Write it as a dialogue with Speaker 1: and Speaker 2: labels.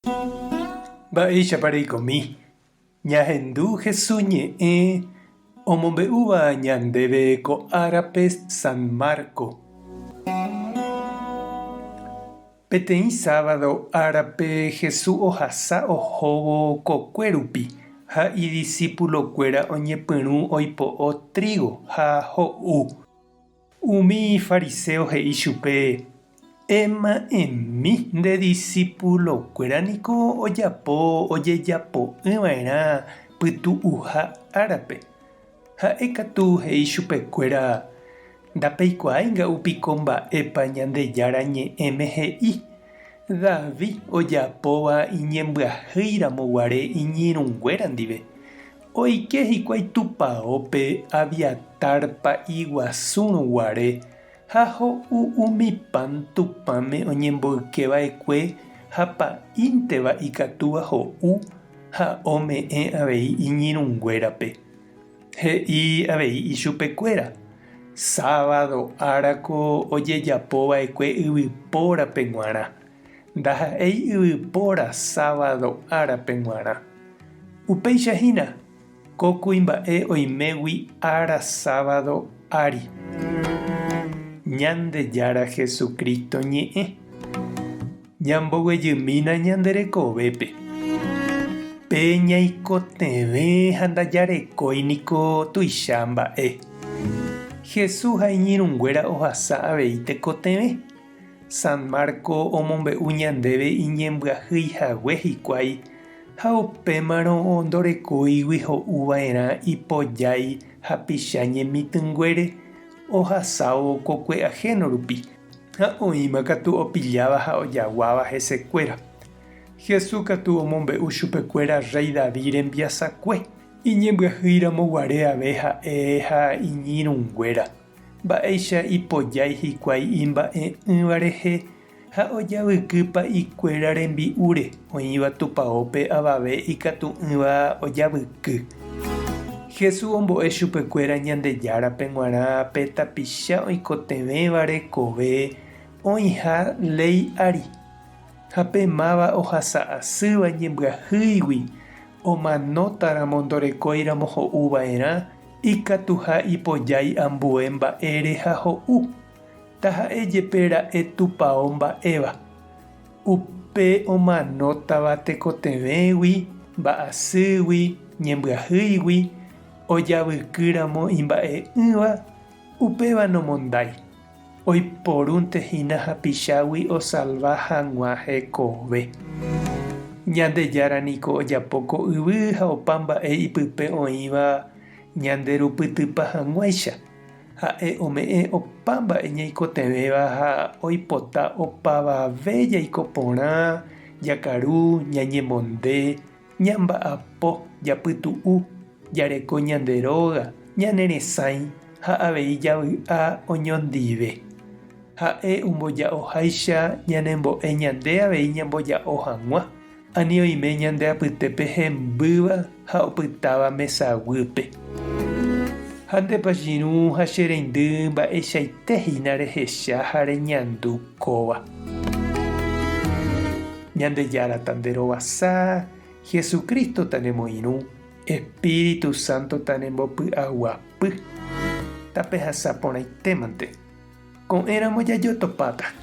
Speaker 1: Mba'éichapa reikomi? Ñahendu Jesús ñe'ẽ omombe'úva ñandéve ko árape San Marco. Peteĩ sábado árape Jesús ohasa ohóvo kokue rupi ha idisipulokuéra oñepyrũ oipo'o trígo ha ho'u. Umi fariséo he'i chupe, Ema'ẽmi, nde disípulokuéra niko ojapo ojejapo'ỹ va'erã pytu'uha árape. Ha'e katu he'i chupekuéra, Ndapeikuaái nga'u piko mba'épa Ñandejára Ñe'ẽme he'i, David ojapóva iñembyahýi ramo guare iñirũnguéra ndive. Oike hikuái tupaópe Abiatar pa'i guasúrõ guare ha ho'u umi pan Tupãme oñemboyke va'ekue ha pa'ínteva ikatúva ho'u ha ome'ẽ avei iñirũnguérape. He'i avei ichupekuéra, Sábado árako ojejapo va'ekue yvypórape g̃uarã, ndaha'éi yvypóra sábado árape g̃uarã. Upéicha hína, ko kuimba'e oimégui ára sábado ári. Ñandejára Jesucristo ñe'ẽ. Ñamboguejymína ñande rekovépe. Pe ñaikotevẽ ha ndajarekói niko tuicha mba'e. Jesús ha iñirũnguéra ohasa avei tekotevẽ. San Marco omombe'u ñandéve iñembyahýi hague hikuái ha upémarõ ndorekóigui ho'u va'erã ipojái hapicha ñemitỹnguére ohasávo kokue ahéno rupi, ha oĩma katu opilláva ha ojaguáva hesekuéra. Jesús katu omombe'u chupekuéra rréi David rembiasakue, iñembyahýi ramo guare ave ha'e ha iñirũnguéra. Mba'éicha ipojái hikuái imba'e'ỹva rehe ha ojavyky pa'ikuéra rembi'úre oĩva tupaópe avave ikatu'ỹva ojavyky. Jesús ombo'e chupekuéra Ñandejárape g̃uarã pe tapicha oikotevẽva rekove oĩha léi ári, ha pe máva ohasa asýva ñembyahýigui omanótaramo ndorekóiramo ho'u va'erã Ikatuha ipojái ambue mba'ére ha ho'u, taha'e jepe ra'e tupao mba'éva. Upe omanótava tekotevẽgui, mba'asýgui, ñembyahýigui, ojavyky ramo imba'e'ỹva, upéva nomondái. Oiporúnte hína hapichágui osalva hag̃ua hekove. Ñandejára niko ojapo ko yvy ha opa mba'e ipype oĩva ñanderupytypa hag̃uáicha. Ha'e ome'ẽ opa mba'e ñaikotevẽva ha oipota opavave jaiko porã, jakaru, ñañemonde, Ñamba'apo, japytu'u, jareko ñande róga, ñane resãi ha avei javy'a oñondive. Ha'e omboja'oháicha ñanembo'e ñande avei ñamboja'o hag̃ua, ani oime ñande apytépe hembýva ha opytáva mesaguýpe. Ha ndépa chirũ ha che reindy mba'eichaite hína rehecha ha reñandu kóva. Ñandejára tanderovasa, Jesucristo tanemoirũ, Espíritu Santo tanembopy'aguapy. Tapehasa porãitémante. Ko'ẽramo jajotopáta.